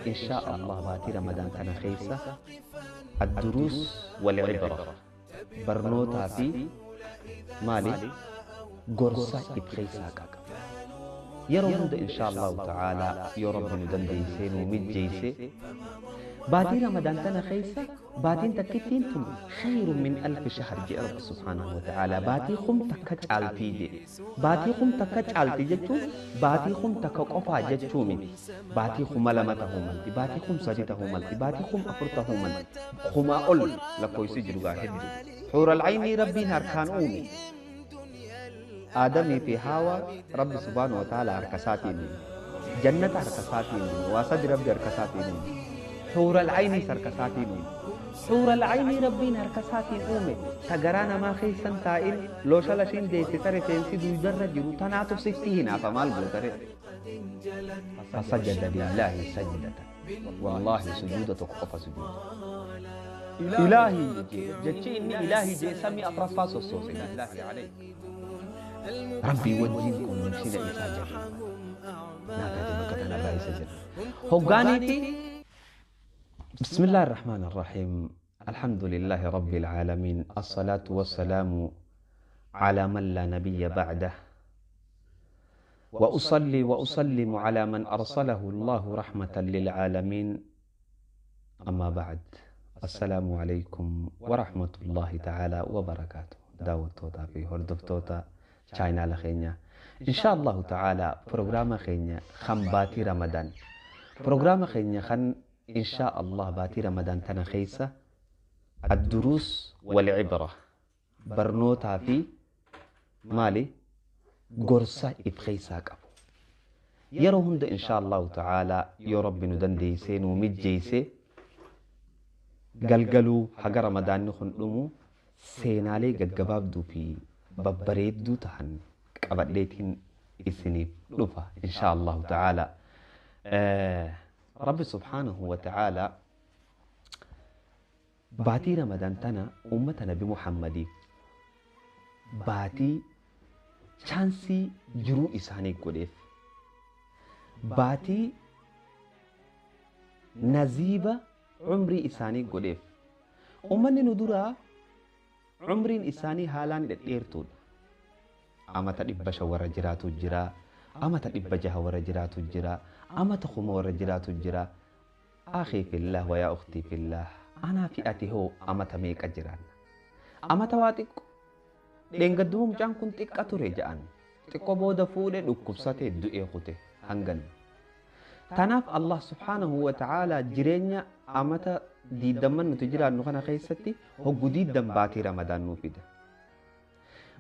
إن شاء الله باتي رمضان كان خيسة الدروس والعبرة برنوتا في مالي قرصة إبخيسة كاكا يرون إن شاء الله تعالى يا رب ندنديسين ومجيسي باتي رمضان تنا خيسة باتين تكتين تم خير من 1000 شهر جاء رب سبحانه وتعالى. باتي خم تكت عالتي جي باتي خم تكت عالتي جتو باتي خم تكقفا جتو من باتي خم لمته ملتي باتي خم سجته ملتي باتي خم أفرته ملتي خما أول لكويسي جلوغا هدو حور العين ربي هركان أومي آدمي في هوا رب سبحانه وتعالى أركساتي من جنة أركساتي من واسد ربي أركساتي من حور العين سركساتي من حور العين ربي نركساتي أومي تجرانا ما خيسن تائل لو شلشين ديسي ترفين سيدو يجرد جرو تناتو ستيهنا فمال بوتري فسجد لله سجدة والله سجودة قف سجود إلهي جتشي إني إلهي جي سمي أطرفاس الصوص الله عليك ربي وجهكم من سنة إساجر ناكاتي بكتنا بايسة جر هقانيتي. بسم الله الرحمن الرحيم. الحمد لله رب العالمين، الصلاة والسلام على من لا نبي بعده، وأصلي وأسلم على من أرسله الله رحمة للعالمين. أما بعد، السلام عليكم ورحمة الله تعالى وبركاته. داود توتا في هردف توتا شاينا لخينيا إن شاء الله تعالى. بروغرام خينيا خم باتي رمضان، بروغرام خينيا خن إن شاء الله باتي رمضان تنخيسة الدروس والعبرة برنوتا في مالي قرصة إبخيسة كابو يروهم ده إن شاء الله تعالى. يا رب ندنديسين ومجيسي قلقلو حق رمضان نخن أمو سينالي قد دو في ببريد دو تهن قبلتين إسني لفا إن شاء الله تعالى. رب سبحانه وتعالى باتي رمضان تنا أمة نبي محمد باتي شانسي جرو إساني قدف باتي نزيبة عمري إساني قدف أمني ندورا عمرين إساني هالان للإيرتود أما تدب شور جراتو جرا أما تدب جهور جراتو جرا أما تخم ورجلات الجرا. أخي في الله ويا أختي في الله، أنا في أتي هو أما تميك أجران أما تواتك لين قدوم جان كنت إكاتوري جان تكو بودا فولي لكبساتي دوئي خوتي هنغن. تناف الله سبحانه وتعالى جرينيا أما تا دي دمان نتجرى نخنا خيستي هو جديد دم باتي رمضان نوفيده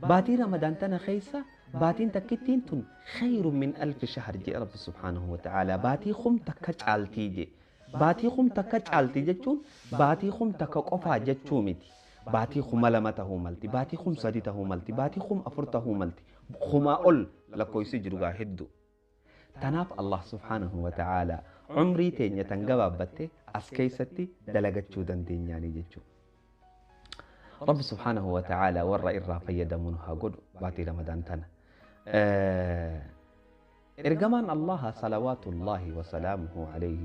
باتي رمضان تنا خيسة باتين تكتين تن خير من 1000 شهر جي رب سبحانه وتعالى. باتي خم تكت عالتي جي باتي خم تكت عالتي جتون باتي خم تكقفا جتشومتي باتي خم لمته ملتي باتي خم سدته ملتي باتي خم أفرته ملتي خما أول لكويسي جرغا هدو. تناف الله سبحانه وتعالى عمري تين يتنقبا بتي أسكيستي دلقتشو دندين يعني جتشو رب سبحانه وتعالى ورى إرى فيدمنها قد باتي رمضان تنا. إرجمان الله صلوات الله وسلامه عليه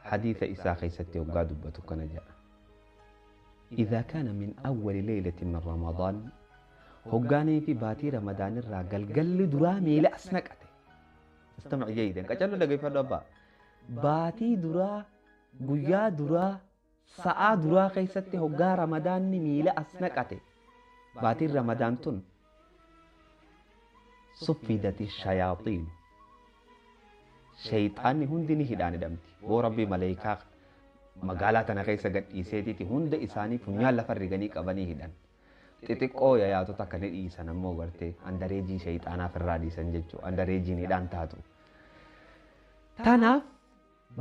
حديث إساء خيستي وقاد بتكنجا إذا كان من أول ليلة من رمضان هقاني في باتي رمضان الراجل قل درامي لأسنك. استمع جيدا كجلو لقي فلوبا باتي درا قيا درا ساعة درا خيستي هقا رمضان ميلا أسنك باتي رمضان تن صفدت الشياطين شيطان هندني هدان دمتي وربي ملائكة مقالاتنا خيسة قد إيسيتي هند إساني فنيا لفرقني قبني هدان xixiqqoo yayaatota akka ni dhiisan ammoo gartee andareejii shayxaanaaf irraa dhiisan jechuudha. Andareejiin hidhaan taatu. Tanaaf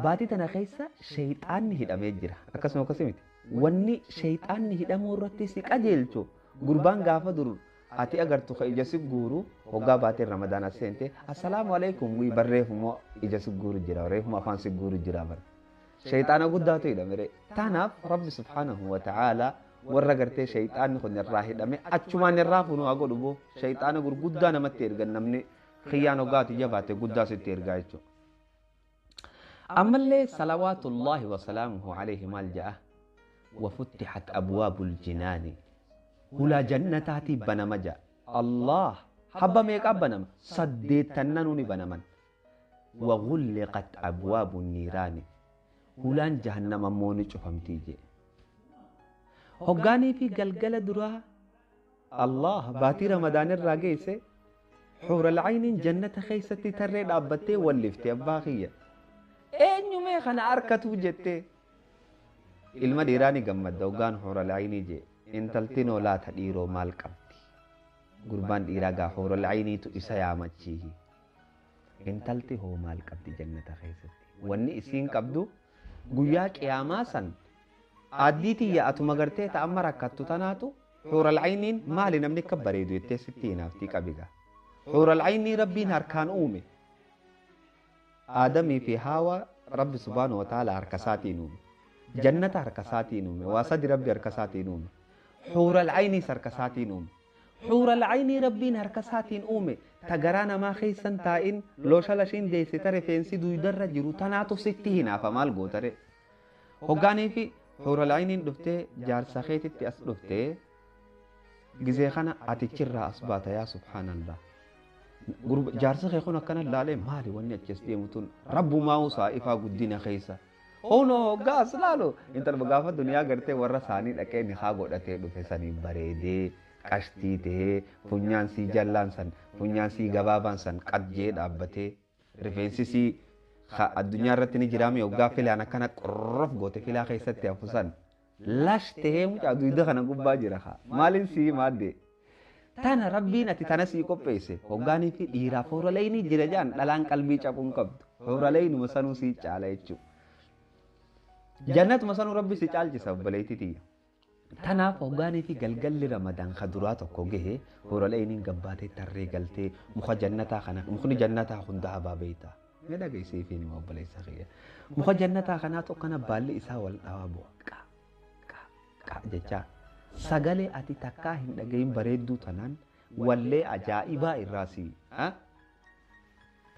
baatii tana keessa shayxaanni hidhamee jira. Akkasuma akkasii miti. Wanni shayxaanni hidhamuu irratti si qajeelchu gurbaan gaafa dur ati agartu ka ija si guuru hoggaa baatiin ramadaana seente assalaamu alaikum wii barreefuma ija si guuru jira reefuma afaan si guuru jira bara. Shayxaana guddaatu hidhame. Tanaaf Rabbi subhaanahu wa ta'aalaa warra gartee shayxaanni kun irraa hidhame achumaan irraa funuu haa godhu boo shayxaana gurguddaa namatti ergan namni xiyyaan hoggaati jabaate guddaa sitti ergaa jechuudha. Ammallee salawaatullaahi wasalaamuhu alayhi maal ja'a? Wafuttixat abwaabul jinaani, hulaa jannataatii banama ja'a. Allah, habba meeqaa banama? 80 ni banaman. Wagulliqat abwaabu niiraani, hulaan jahannama ammoo ni cufamtii jee. Hoggaanii fi galgala duraa Allah baatii Ramadaan irraa geesse, xuural ayniin jannata keessatti tarree dhaabbattee wallifte, abbaa kiyya. Eenyumee kana harkatu jettee? Ilma dhiiraa ni gammadda hoggaan xuural aynii jee. Intaltinoo laata dhiiroo maal qabdi? Gurbaan dhiiraa gaa xuural ayniitu isa yaamachiihi. Intalti hoo maal qabdi jannata keessatti? Wanni isiin qabdu guyyaa qiyaamaa san aaddii tiyya atuma gartee ta amma rakkattu tanaatu xuural ayniin maali namni akka bareedu jettee sitti hinaaftii qabiga. Xuural aynii Rabbiin harkaan uume. Aadamii fi Haawaa Rabbi subhaanahu wa ta'ala harka isaatiin uume. Jannata harka isaatiin uume. Waa sadi Rabbi harka isaatiin uume. Xuural ayniis harka isaatiin uume. Xuural aynii Rabbiin harka isaatiin uume ta garaa namaa keessan taa'in loosha lashiin deesse ta rifeensi duydarra jiru tanaatu sitti hinaafa, maal gootare? Hoggaanii fi xuural ayniin dhuftee jaarsa keetitti as dhuftee gizee kana atichirraa as baata, yaa subhaanallah. Jaarsa kee kun akkana laalee, maali wanni achi as deemu tun? Rabbumaa usaa ifaa guddina keessa. Honoo hoggaa as laalu intala gaafa duniyaa gartee warra isaanii dhaqee nikaa godhatee dhufe sanii bareedee qashtii tahee, funyaan sii jallaan san, funyaan sii gabaabaan san qajjee dhaabbatee, rifeensi sii addunyaa irratti ni jiraame hoggaa filaan akkana qorrof goote filaa keessatti hafu san lash tahee mucaa duyda kana gubbaa jira haa maaliin sii maaddee. Tana Rabbiin ati tana sii qopheesse. Hoggaanii fi dhiiraaf hooraleynii jira jaan, dhalaan qalbii cabuun qabdu. Hooraleynuma sanuu sii caala jechuudha. Jannatuma sanuu Rabbi si caalchisa, obboleettii tiyya. Tanaaf hoggaanii fi galgalli Ramadaan ka duraa tokko gahe, hooraleeyniin gabbaatee tarree galtee muka jannataa kana, mukni jannataa hunda habaa beeyta. Mee dhageessee fi nima obboleessa kiyya. Muka jannataa kanaatu akkana baalli isaa wal dhawaa bu'a. Qa qa qa jechaa. Sagalee ati takkaa hin dhagahin bareedduu tanaan wallee ajaa'ibaa irraa si.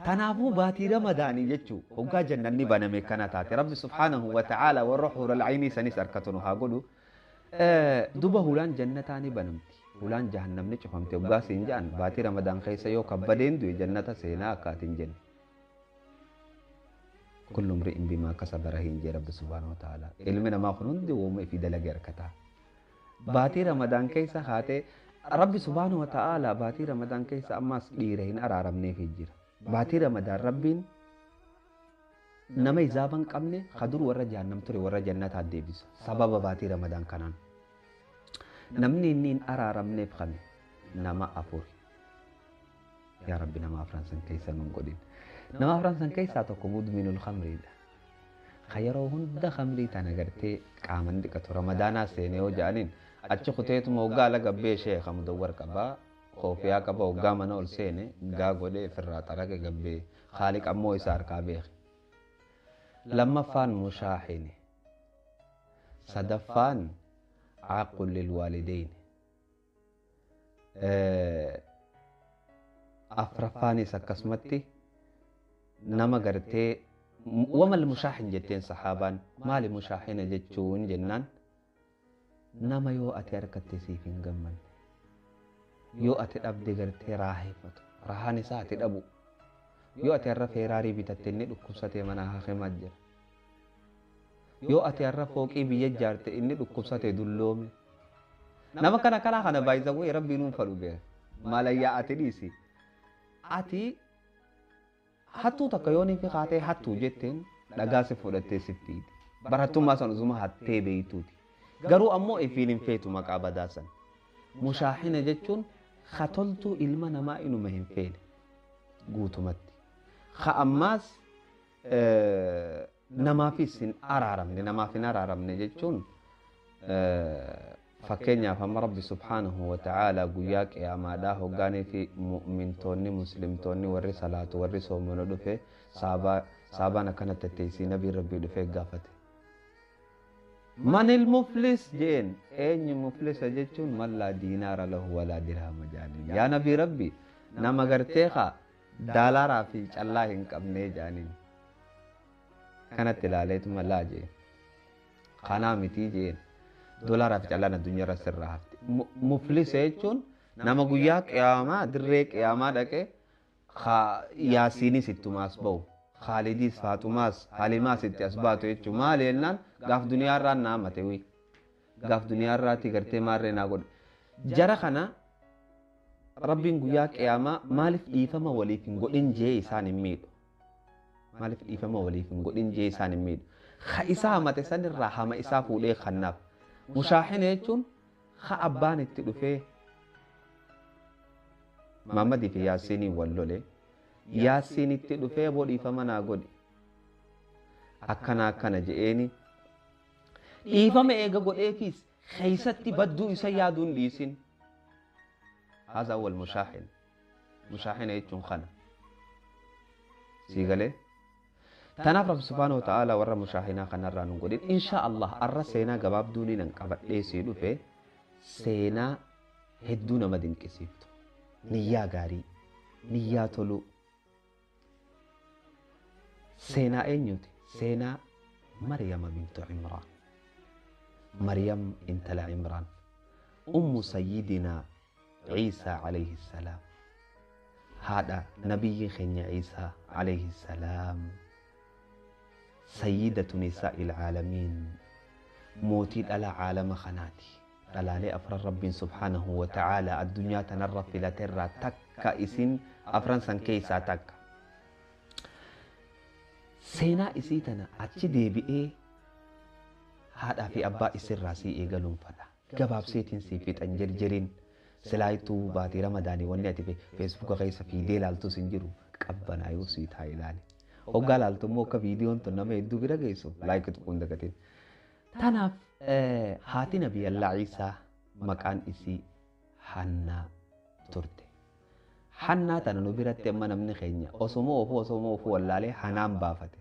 Tanaafuu baatii Ramadaanii jechuu hoggaa jannanni baname kana taate, Rabbi subhaanahu wa ta'aala warra huural aynii sanis harkatu nu haa godhu. Duba hulaan jannataa ni banamti. Hulaan jahannamni cufamte hoggaa siin jedhan, baatii Ramadaan keessa yoo kabbadeen du'e jannata seenaa akka ati hin jenne. Kullu imri'in bimaa kasaba rahiin jee Rabbi subhaanahu wa ta'aala. Ilmi namaa kun hundi wooma ifii dalage harkataa. Baatii Ramadaan keessa haatee Rabbi subhaanahu wa ta'aala baatii Ramadaan keessa ammaas dhiira hin araaramneef jira. Baatii Ramadaan Rabbiin nama hisaaba hin qabne kadur warra jahannam ture warra jannataa deebisa. Sababa baatii Ramadaan kanaan. Namni inni hin araaramneef kame nama afuri. Yaa Rabbi, nama afran san keessa nun godhin. Nama afran san keessaa tokko mudminul khamriidha. Ka yeroo hunda khamrii tana gartee qaaman dhiqatu, Ramadaanaa seenee yoo ja'aniin achi kuteetuma hoggaa ala gabbee sheekha mudawwar qabaa, koofiyaa qaba, hoggaa mana ol seene gaa godhee ofirraa xarage gabbee, Khaaliq ammoo isa harkaa beeke. Lammaffaan mushaahini. Sadaffaan caaqul lilwaalideyn. Afraffaanis akkasumatti nama gartee wamal mushaahin jetteen sahaabaan, maali mushaahina jechuun jennaan, nama yoo ati harkatte siif hin gammanne, yoo ati dhabde gartee raaheeffatu, rahaan isaa ati dhabu. Yoo ati har'a Ferrari bitatte, inni dhukkubsatee mana hakimaa jira. Yoo ati har'a fooqii biyya ijaarte, inni dhukkubsatee dulloome. Nama kana kanaa kana baay'isawwee Rabbiin nuun fadhu beeka. Maalayyaa ati dhiisi. Ati hattuu takka yoo nifi kaatee hattuu jetteen dhagaa si fudhattee si fiidi. Barattummaa san usuma hattee beeytuuti. Garuu ammoo ifiin hin feetu maqaa badaa san. Mushaahina jechuun katoltuu ilma namaa inuma hin feene guutumatti. Ka ammaas namaafis hin araaramne. Namaaf hin araaramne jechuun, fakkeenyaaf amma Rabbi subhaanahu wa ta'aala guyyaa qiyaamaadhaa hoggaanii fi mu'mintoonni, muslimtoonni, warri salaatu, warri soomanu dhufe, saabaan akkana tetteessii nabiin Rabbii dhufee gaafate. Manil muflis jeen, eenyu muflisa jechuun, man laa diinaara lahu walaa dirhama jaaniin. Yaa nabii Rabbi, nama gartee kaa daalaaraa fi callaa hin qabnee jaaniin. Kanatti ilaaleetuma laa jeen. Kanaa mitii jeen. Doolaaraaf callaan addunyaarra sirraa hafti. Muflisa jechuun nama guyyaa qiyaamaa dirree qiyaamaa dhaqee Yaasiinis ittumaas ba'u. Khaalidiis, Faaxumaas, Halimaas itti as baatu jechuun maali jennaan gaaf duniyaarraa naamate wii. Gaaf duniyaarraati gartee maarree naa godhe. Jara kana Rabbiin guyyaa qiyaamaa maaliif dhiifama waliif hin godhin jee isaan hin miidhu. Maaliif dhiifama waliif hin godhin jee isaan hin miidhu. Ha isaa hamate sanirraa hama isaa fuudhee kannaaf. Mushaahina jechuun ha abbaan itti dhufee Maammadii fi Yaasiiniin wal lole. Yaasiin itti dhufee boo dhiifama naa godhi. Akkana akkana je'eeni. Dhiifama eega godheefis keessatti badduu isa yaaduun dhiisin. Haza wal mushaahin. Mushaahina jechuun kana. Sii galee? Tanaaf Rabbi subhaanahu wa ta'ala warra mushaahinaa kanarraa nu godhin. Insha Allah arra seenaa gabaabduu ni nan qabadhee sii dhufe seenaa hedduu nama dinqisiiftu. Niyyaa gaarii, niyyaa toluu. Seenaa eenyuti? Seenaa Maryama bintu Imraan. Maryam intala Imraan. Ummu sayyidinaa Ciisaa alayhi salaam. Haadha nabiyyi keenya Ciisaa alayhi salaam. Sayyidatu nisaa'il caalamiin. Mootii dhala caalama kanaati. Dhalaalee afran Rabbiin subhaanahu wa ta'aala addunyaa tanarra filaterraa takka isin afran san keessaa takka. Seenaa isii tana achi deebi'ee haadhaa fi abbaa isirraa sii eegaluun fadha. Gabaabseetiin sii fixan jirjiriin silaayituu baatii Ramadaanii wanni ati feesbuuka keessa fiidee ilaaltus hin jiru qabbanaayuu sii taa'e ilaali. Hoggaa ilaaltu immoo akka viidiyoon tun nama hedduu bira geessu laayikii tuquun dagatiin. Tanaaf haati Nabiyyallaa Ciisaa maqaan isii Hannaa turte. Hannaa tana nu biratti amma namni keenya osoma ofu wallaalee hanaan baafate.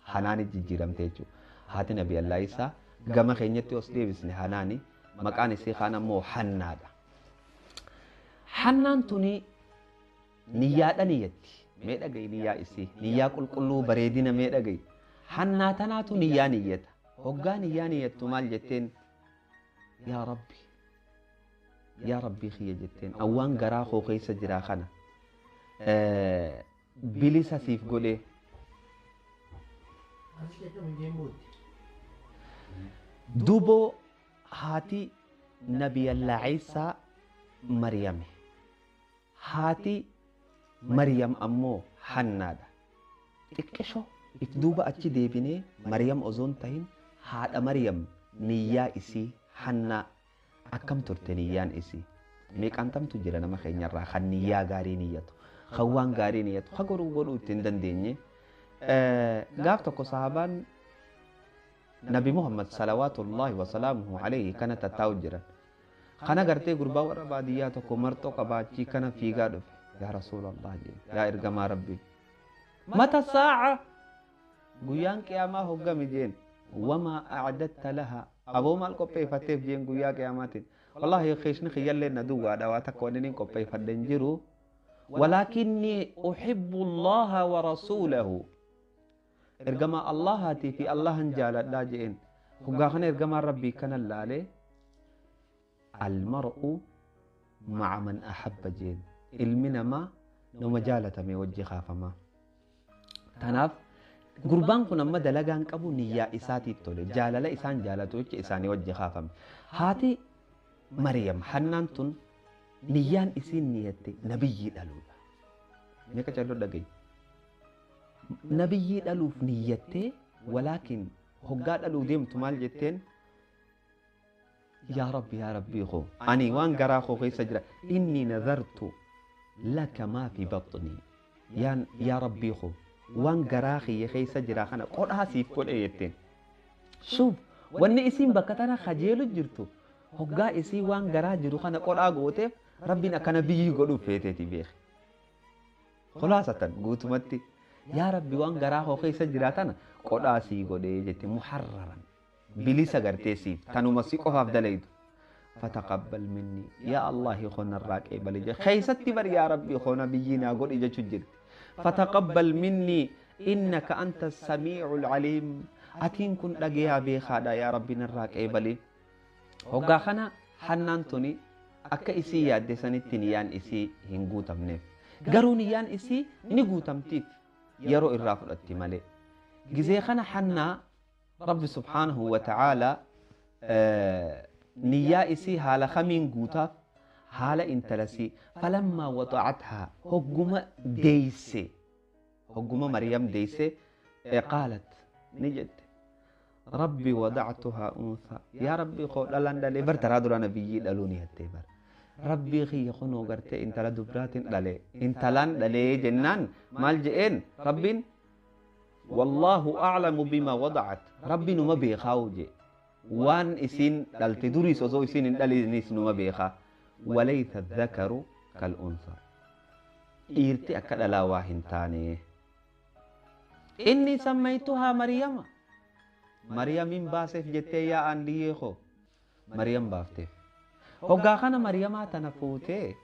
Hanaan jijjiiramte jechuudha. Haati Nabiyyallaa Ciisaa gama keenyatti os deebisne hanaani maqaan isii kaan ammoo Hannaadha. Hannaan tuni niyyaadha niyyatti. Mee dhaga'i niyyaa isii. Niyyaa qulqulluu bareedina mee dhaga'i. Hannaa tanaatu niyyaa niyyata. Hoggaa niyyaa niyyattu maal jetteen? Yaa Rabbi. Yaa Rabbii kiyya jetteen. Awwaan garaa koo keessa jiraa kana. Bilisa siif godhee. Duboo haati Nabiyyallaa Ciisaa Maryame. Haati Maryam ammoo Hannaadha. Xiqqishoo if duuba achi deebinee Maryam osoo hin tahin haadha Maryam niyyaa isii Hannaa akkam turte niyyaan isii. Meeqaan tamtu jira nama keenyarraa kan niyyaa gaarii niyyatu, kan waan gaarii niyyatu, kan godhuu godhuu itti hin dandeenye. Gaaf tokko sahabaan Nabi Muhammad salawaatullahi wa salaamuhu alayhi kana tattaa'u jiran. Kana gartee gurbaa warra baadiyyaa tokko marxoo qabaachii kana fiigaa dhufe. Yaa Rasuulallah jee, yaa ergamaa Rabbii. Mata saa'a guyyaan qiyaamaa hoggami jeen. Wamaa a'datta laha aboo maal qopheeffatteef jeen guyyaa qiyaamaatiin. Wallaahi keeshni kiyyallee na duwwaadha waa takka wanni inni qopheeffadhe hin jiru. Walaakinni uhibbu Allaha wa rasuulahu. Ergamaa Allahaatii fi Allahan jaaladhaa jeen. Hoggaa kana ergamaan Rabbii kana laalee almar'u ma'a man ahabba jeen. Ilmi namaa nama jaalatame wajji kaafamaa. Tanaaf gurbaan kun amma dalagaan qabu niyyaa isaatiif tole. Jaalala isaan jaalatu jecha isaanii wajji kaafame. Haati Maryam Hannaan tun niyyaan isiin niyyatte nabiyyii dhaluudha. Meeqa calloo dhagaye? Nabiyyii dhaluuf niyyattee walaakin hoggaa dhaluu deemtu maal jetteen? Yaa Rabbi yaa Rabbii koo ani waan garaa koo keessa jira inni nazartu laka maa fi baxnii yaa Rabbii koo waan garaa kiyya keessa jira kana qodhaa siif godhe jetteen. Shuuf wanni isiin bakka tana kajeelu jirtu hoggaa isii waan garaa jiru kana qodhaa gooteef Rabbiin akkana biyyii godhuuf feeteeti beeke. Khulaasatan guutumatti yaa Rabbi waan garaa koo keessa jira tana qodhaa sii godhee jette muharraran bilisa gartee siif tanuma si qofaaf dalaydu. Fataqabbal minni yaa Allahi khona irraa qeebali jedhe keessatti bar yaa Rabbi khona biyyii naa godhi jechuu jirti. Fataqabbal minni Innaka anta samiicul caliim. Atiin kun dhageeyaa beekaadha yaa Rabbi narraa qeebali. Hoggaa kana Hannaan tuni akka isii yaadde sanitti niyyaan isii hin guutamneef. Garuu niyyaan isii ni guutamtiif yeroo irraa fudhatti malee. Gizee kana Hannaa Rabbi subhaanahu wa ta'aalaa niyyaa isii haala kamiin guutaaf haala intalasii falammaa wadacathaa hogguma deeyse hogguma Maryam deeyse qaalat ni jette Rabbi wadactuhaa unsaa yaa Rabbi koo dhalaan dhalee bar taraa dura nabiyyii dhaluu ni hattee bar Rabbii kiyya kunoo gartee intala dubraatiin dhalee intalaan dhalee jennaan maal je'een Rabbiin wallaahu a'lamu bima wadacat Rabbi numa beekaawu jee waan isiin dhalte duriis osoo isiin hin dhalinis numa beekaa walaysa dhakaru kal unsaa dhiirti akka dhalaa waa hin taane inni sammaytuhaa Maryama Maryamin baaseef jettee yaa aandiyyee koo Maryam baafteef hoggaa kana Maryamaa tana fuutee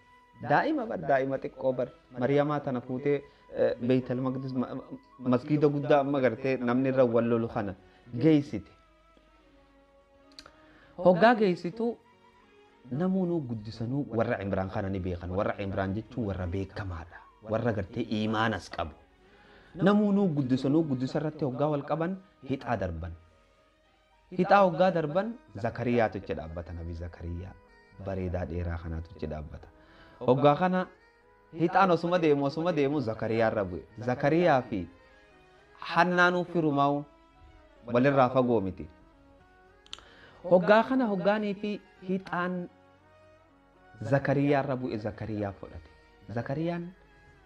daa'ima bar daa'ima xiqqoo bar Maryamaa tana fuutee Beeytal Maqdis masgiida guddaa amma gartee namni irra wal lolu kana geessite. Hoggaa geessitu namoonni guddisanuu warra Imraan kana ni beekan. Warra Imraan jechuun warra beekamaadha. Warra gartee iimaanas qabu. Namoonni guddisanuu guddisa irratti hoggaa wal qaban hixaa darban. Hixaa hoggaa darban Zakariyaatu ichi dhaabbata. Nabi Zakariyaa bareedaa dheeraa kanaatu ichi dhaabbata. Hoggaa kana hixaan osuma deemu osuma deemu Zakariyaa irra bu'e. Zakariyaa fi Hannaanuu firumaa'u walirraa fagoo miti. Hoggaa kana hoggaanii fi hixaan Zakariyaa irra bu'e Zakariyaa fudhate. Zakariyaan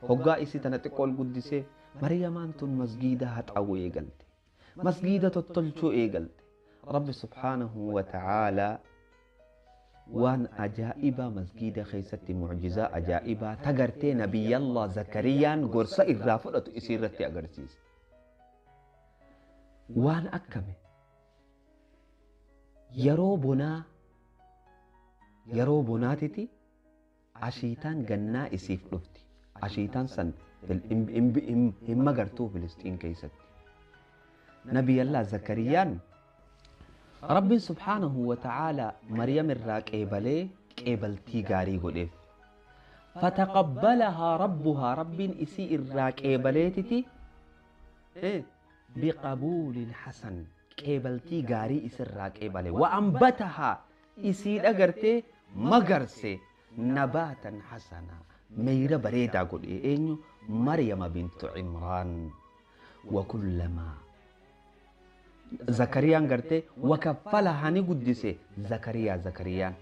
hoggaa isii tana xiqqoo ol guddisee Maryamaan tun masgiida haxaawuu eegalte. Masgiida tottolchuu eegalte. Rabbi subhaanahu wa ta'aalaa waan ajaa'ibaa masgiida keessatti mucjizaa ajaa'ibaa tagartee nabiyyallah Zakariyaan gorsa irraa fudhatu isii irratti agarsiise. Waan akkame yeroo bonaa yeroo bonaatiti ashiitaan gannaa isiif dhufti. Ashiitaan san hin magartuu Filisxiin keessatti. Nabiyyallah Zakariyaan Rabbiin subhaanahu wa ta'aalaa Maryam irraa qeebalee qeebaltii gaarii godheef. Fataqabbalahaa rabbuhaa Rabbiin isii irraa qeebaleetiti biqabuulin hasan qeebaltii gaarii isirraa qeebale. Wa anbatahaa isii dhagartee magarse nabaatan hasanaa meyra bareedaa godhe eenyu Maryama bintu Imraan wa kullamaa Zakariyaan gartee wakaffalahaa ni guddise Zakariyaa Zakariyaan.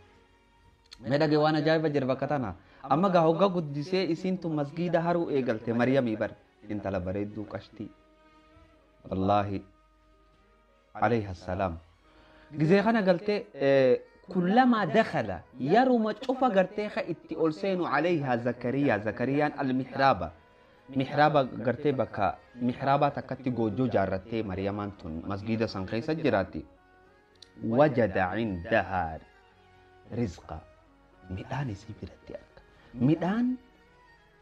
Mee dhagee waan ajaa'iba jira bakka tana. Amma gaa hoggaa guddisee isiin tun masgiida haruu eegalte Maryamii bar intala bareedduu qashtii. Wallaahi alayha salaam. Gizee kana galtee kullamaa dakhala yeruma cufa gartee ka itti ol seenu alayha Zakariyaa Zakariyaan almihraaba. Mihraaba gartee bakka mihraabaa takkatti goojjoo jaarrattee Maryamaan tun masgiida san keessa jiraatti. Wajada cindahaa rizqa midhaan isii biratti arga. Midhaan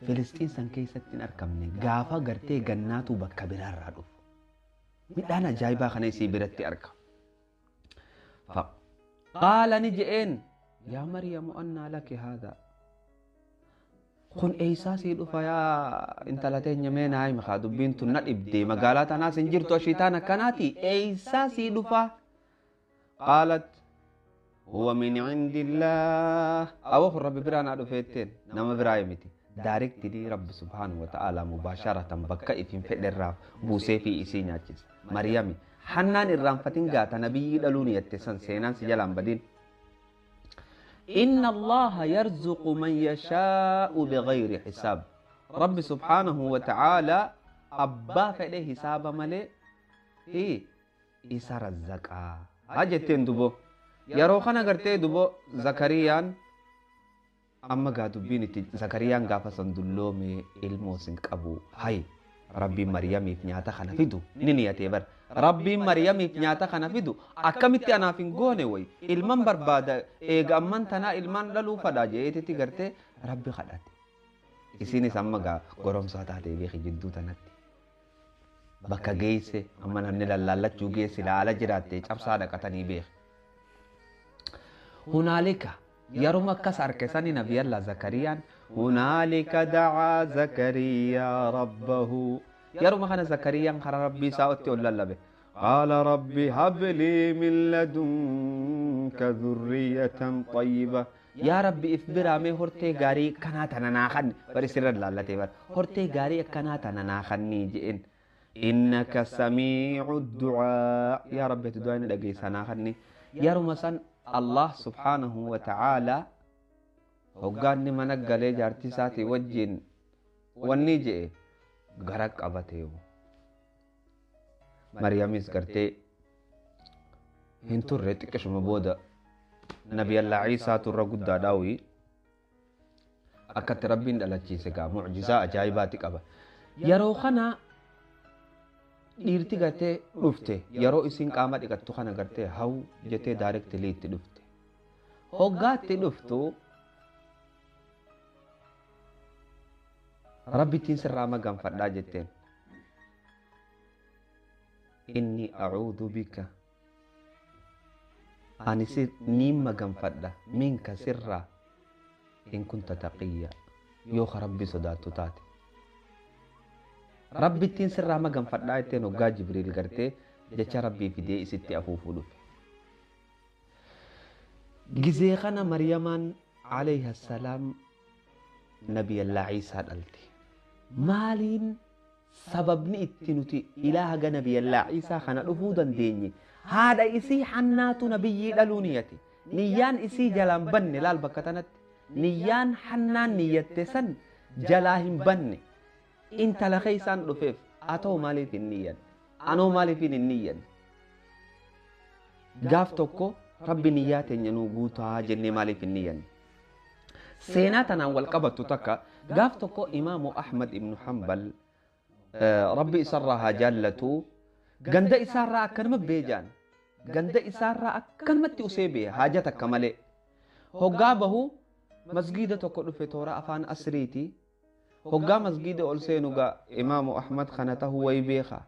Filisxiin san keessatti hin argamne gaafa gartee gannaatu bakka biraarraa dhufu. Midhaan ajaa'ibaa kana isii biratti arga. Qaala ni je'een yaa Maryamu annaa laki haadha. Kun eeysaa sii dhufa yaa intala teenya mee naa himi kaa dubbiin tun na dhibde magaalaa tanaas hin jirtu ashiitaan akkanaati eeysaa sii dhufa. Qaalat huwa min cindillaah awwa kun rabbi biraa naa dhufeetteen nama biraa miti. Daarektidii rabbi subhaanahu wa ta'aalaa mubaasharatan bakka ifin fedherraa buusee fi isii nyaachise. Maryami Hannaan irraanfatin gaata nabiyyii dhaluu niyatte san seenaan si jalaan badin. إن الله يرزق من يشاء بغير حساب. رب سبحانه وتعالى أبا فإليه حساب ملي إيه إسا رزقا هاجتين دبو يروخنا قرتي دبو زكريان أما قادو بينتي زكريان قافا صندلومي الموسن قبو هاي ربي مريم في خنا فيدو نينياتي بر ربي مريم في خنا فيدو أكملت أنا في غوني وي ilman barbaada eega amman tanaa ilmaan dhaluu fadha jeetetti gartee rabbi kadhate. Isinis amma gaa goromsaa taatee beeki jidduu tanatti. Bakka geesse amma namni lallaallachuu geesse laala jiraatte cabsaa dhaqatanii beek. Hunaalika yeruma akkas harke sani nabiyallah Zakariyaan hunaalika dacaa Zakariyaa rabbahu. Yeruma kana Zakariyaan karaa rabbii isaa otti ol lallabe. Qaala rabbi hablii min ladunka dhurriyatan xayyiba. Yaa rabbi if biraa mee hortee gaarii akkanaa tana naa kanni bari sirra laallatee bar hortee gaarii akkanaa tana naa kannii je'en. Innaka samiicu ducaa. Yaa rabbi ati du'aa inni dhageessa naa kanni. Yeruma san Allah subhaanahu wa ta'aalaa hoggaanni mana galee jaartii isaatii wajjin wanni je'e gara qabatee. Mariyamis gartee hin turre xiqqishuma booda Nabiyallaa Ciisaatu irra guddaa dhaawii akkatti rabbiin dhalachiise gaa mucjizaa ajaa'ibaati qaba. Yeroo kana dhiirti gartee dhufte yeroo isin qaama dhiqattu kana gartee haw jettee daarektilii itti dhufte. Hoggaatti dhuftu rabbittiin sirraa maganfadhaa jetteen. Inni acuudhu bika ani niin maganfadha minka sirraa in kunta taqiyya yoo ka rabbi sodaattu taate. Rabbittiin sirraa maganfadhaa jetteen hoggaa Jibriil gartee jecha rabbii fidee isitti afuufuu dhufe. Gizee kana Maryamaan alayha salaam Nabiyallaa Ciisaa dhalte. Maaliin sababni itti nuti ilaaha ga Nabiyallaa Ciisaa kana dhufuu dandeenye? Haadha isii hannaatu nabiyyii dhaluu niyyate. Niyyaan isii jalaan banne laal bakka tanatti. Niyyaan hannaan niyyatte san jalaa hin banne. Intala keeysaan dhufeef atoo maaliif hin niyyanne? Anoo maaliif hin niyyanne? Gaaf tokko rabbi niyyaa teenya nuu guutaa jennee maaliif hin niyyanne? Seenaa tanaan wal qabattu takka gaaf tokko Imaamu Ahmad ibnu Hanbal rabbi isarraa haa jaallatu ganda isaarraa akkanuma beejaan ganda isaarraa akkanumatti usee bee haaja takka malee hoggaa bahu masgiida tokko dhufe toora afaan asriiti. Hoggaa masgiida ol seenu gaa Imaamu Ahmad kana tahuu wayi beeka.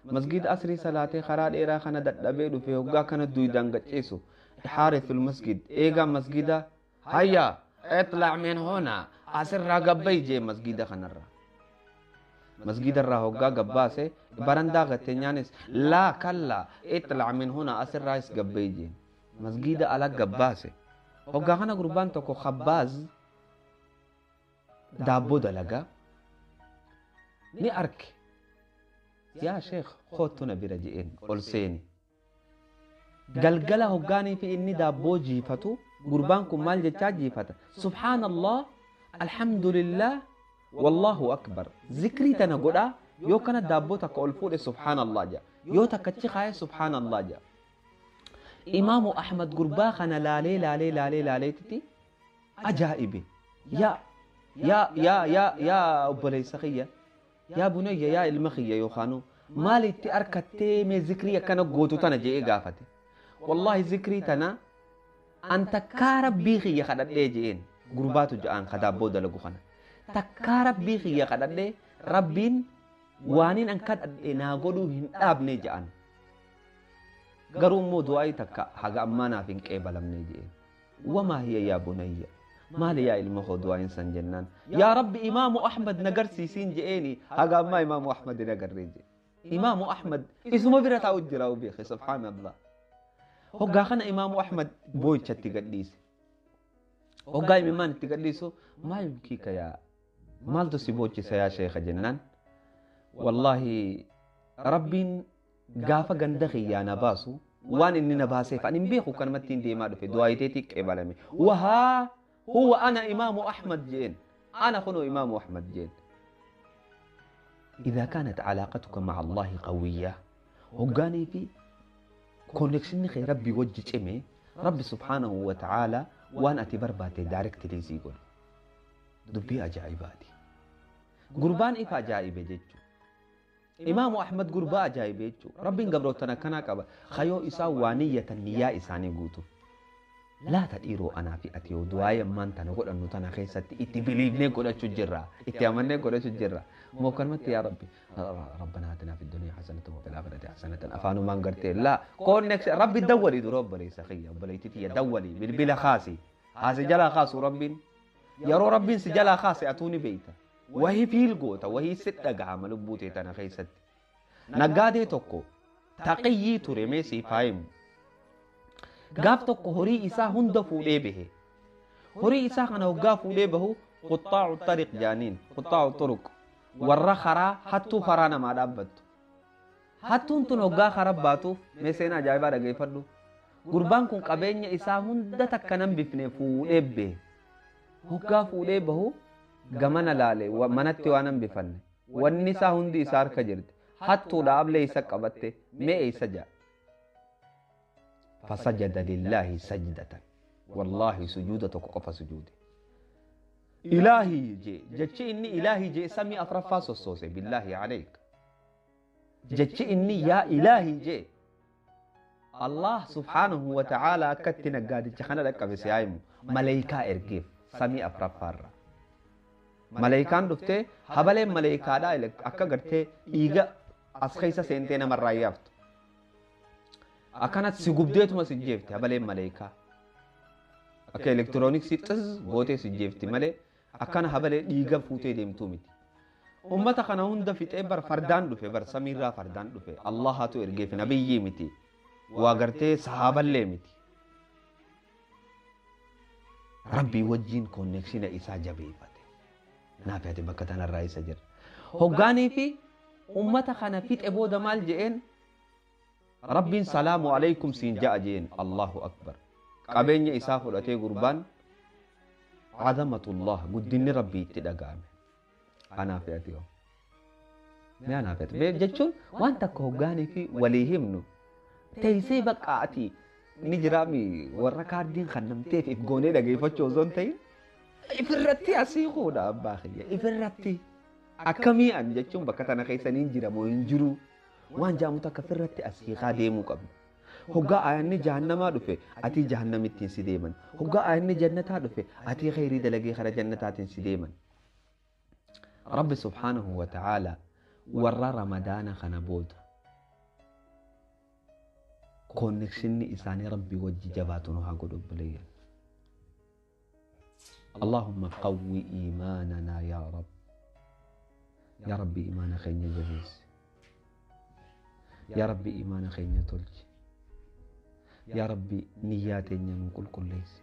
Masgiida asrii salaatee karaa dheeraa kana dadhabee dhufe hoggaa kana duydaan gacceessu xaarithul masgid eegaa masgiida hayya iطلع min huna asirraa gabbay jee masgiida kanarraa. Masgiida irraa hoggaa gabbaase barandaa gattee nyaanis laa kalla iطلع min huna asirraas gabbay jee masgiida ala gabbaase. Hoggaa kana gurbaan tokko khabbaaz daabboo dalagaa ni arke. Yaa sheekh kootu na bira je'een ol seeni. Galgala hoggaanii fi inni daabboo jiifatu gurbaan kun maal jechaa jiifata? Subhaanallah, alhamdulillah, wallahu akbar. Zikrii tana godhaa yoo kana daabboo takka ol fuudhe subhaanallah jedha. Yoo takka achi kaa'e subhaanallah jedha. Imaamu Ahmad gurbaa kana laalee laalee laalee laaleetitti ajaa'ibe. Yaa yaa yaa yaa yaa obboleessa kiyya yaa bunayya yaa ilma kiyya yookaanu maalitti harkattee mee zikrii akkana gootu tana je'ee gaafate. Wallaahi zikrii tana an takkaa rabbii kiyya kadhadhee je'een gurbaatu ja'aan ka daabboo dalagu kana. Takkaa rabbii kiyya kadhadhee rabbiin waaniin an kadhadhe naa godhuu hin dhaabne ja'an. Garuu immoo du'aayi takka haga ammaa naaf hin qeebalamne je'een. Wamaa hiya yaa bunayya maali yaa ilma koo du'aayin san jennaan yaa rabbi Imaamu Ahmad na garsiisiin je'eeni haga ammaa Imaamu Ahmad hin agarree je'e. Imaamu Ahmad isuma bira taa'u jira beeke subhaanallah. Hoggaa kana Imaamu Ahmad boo'ichatti gadhiise. Hoggaa imimmaan itti gadhiisu maa yubkiika yaa maaltu si boochisa yaa sheekha jennaan wallaahi rabbiin gaafa ganda kiyyaa na baasu waan inni na baaseef ani hin beeku kanumatti hin deemaa dhufe du'aayiteetii qeebalame. Wahaa huwa ana Imaamu Ahmad jeen ana kunoo Imaamu Ahmad jeen. إذا كانت علاقتك مع الله قوية هقاني في كونكشن خي ربي وجه جمي ربي سبحانه وتعالى وان أتي برباتي دايركت لي زيقول دبي أجايباتي قربان إفا أجايبي جيتشو إمام أحمد قربا أجايبي جيتشو ربي قبروتنا كنا قبا خيو إسا وانية النياء إساني قوتو Laata dhiiroo anaa fi ati yoo du'aa yammaan tana godhannu tana keessatti itti biliifnee godhachuu jirra, itti amannee godhachuu jirra. Moo kanumatti yaa Rabbi rabbanaa atinaa fi duniyaa hasanatan wa fil aakhirati hasanatan afaanumaan gartee laa koonneksi Rabbi dawwali dura obboleessa kiyya obboleettii tiyya dawwali bilbila kaasi haasi jalaa kaasu Rabbiin yeroo Rabbiin si jalaa kaase atuu ni beeyta wahii fiil goota wahii si dhagahama lubbuu tee tana keessatti. Naggaadee tokko taqiyyii ture mee siif haa himu. Gaaf tokko horii isaa hunda fuudhee bahe. Horii isaa kana hoggaa fuudhee bahu quxxaa'u xariq jaaniin quxxaa'u turuq warra karaa hattuu karaa namaa dhaabbattu. Hattuun tun hoggaa karaa baatuuf mee seenaa ajaa'ibaa dhageeffadhu. Gurbaan kun qabeenya isaa hunda takka nan bifne fuudhee bahe. Hoggaa fuudhee bahu gamana laale manatti waan hin bifanne. Wanni isaa hundi isaa harka jirti. Hattuudha ablee isa qabatte mee eessa ja'a. Fasajada lillaahi sajdatan. Wallaahi sujuuda tokko qofa sujuude. Ilaahii jee jechi inni ilaahii jee samii afraffaa sossoose billaahi aleyk. Jechi inni yaa ilaahii jee Allah subhaanahu wa ta'aala akkatti naggaadicha kana dhaqqabe si haa himu maleeykaa ergeef samii afraffaarra. Maleeykaan dhuftee habaleen maleeykaadhaa akka gartee dhiiga as keessa seentee namarraa yaaftu. Akkanatti si gubdeetuma si jeefti habaleen maleeykaa. Akka elektirooniksii xiz gootee si jeefti malee akkana habalee dhiiga fuutee deemtuu miti. Ummata kana hunda fixee bar fardaan dhufe bar samiirraa fardaan dhufe Allahatu ergeef nabiyyii miti. Waa gartee sahaaballee miti. Rabbii wajjiin konneekshina isaa jabeeffate. Naaf ati bakka tanarraa isa jira. Hoggaanii fi ummata kana fixe booda maal je'een Rabbiin salaamu alaykum siin ja'a je'een Allahu akbar. Qabeenya isaa fudhatee gurbaan azamatullah guddinni Rabbii itti dhaga'ame. Anaaf ati hoo. Mee anaaf ati mee jechuun waan takka hoggaanii fi walii himnu teessee bakka ati ni jiraami warra kaardiin kan namteef if goonee dhageeffachuu osoo hin ta'in ifirratti asii kuudha abbaa kiyya ifirratti akkamii an jechuun bakka tana keessa ni jira moo hin jiru waan jaamu takka ifirratti asii kaa deemuu qabna. Hoggaa ayanni jahannamaa dhufe atii jahannamittiin si deeman. Hoggaa ayanni jannataa dhufe atii khayrii dalagee kara jannataatiin si deeman. Rabbi subhaanahu wa ta'aala warra ramadaana kana booda konnekshinni isaanii Rabbii wajji jabaatu nu haa godhu obboleeyyan. Allahumma qawwi iimaananaa yaa Rabb. Yaa Rabbi iimaana keenya jabeessi. Yaa Rabbi iimaana keenya tolchi. Yaa Rabbi niyyaa teenya nu qulqulleessi.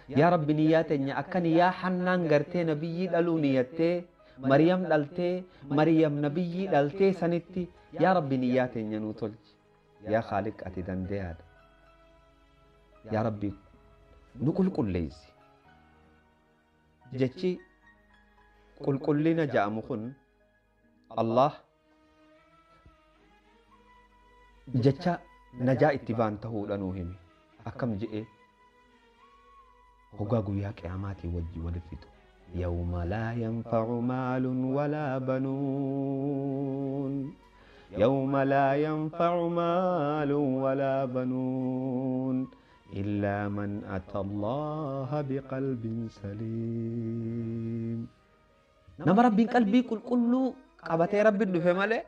Yaa Rabbi niyyaa teenya akka niyyaa hannaan gartee nabiyyii dhaluu niyyattee Maryam dhaltee Maryam nabiyyii dhaltee sanitti yaa Rabbi niyyaa teenya nu tolchi. Yaa Khaaliq ati dandeeyaadha. Yaa Rabbi nu qulqulleessi. Jechi qulqullina ja'amu kun Allah jecha najaa itti baan ta'uudha nuu hime. Akkam je'ee hoggaa guyyaa qiyaamaatii wajji walitti fixu. Yawma laa yanfa'u maalun walaa banuun. Yawma laa yanfa'u maalun walaa banuun. Illaa man ata Allaha biqalbin saliim. Nama Rabbiin qalbii qulqulluu qabatee Rabbi dhufe malee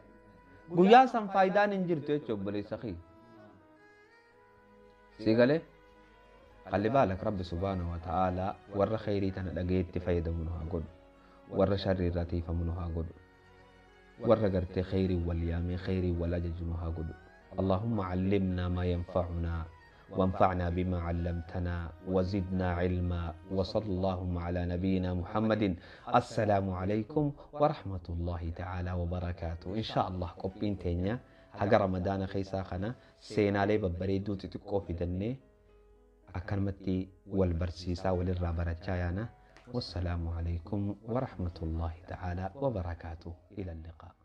guyyaa san faayidaan hin jirtu jechuudha obboleessa kiyya. Si galee? Qalli baalak Rabbi subhaanahu wa ta'aala warra khayrii tana dhageetti fayyadamu nu haa godhu. Warra sharrii irraa tiifamu nu haa godhu. Warra gartee khayrii wal yaamee khayrii wal ajaju nu haa godhu. Allahumma callimnaa maa yanfa'unaa وانفعنا بما علمتنا وزدنا علما وصلى اللهم على نبينا محمد. السلام عليكم ورحمة الله تعالى وبركاته. إن شاء الله قبين تينيا حق رمضان خيسا خنا سينا لي ببريدو تتقو في دني أكرمتي والبرسيسا وللرابرتشايانا. والسلام عليكم ورحمة الله تعالى وبركاته. إلى اللقاء.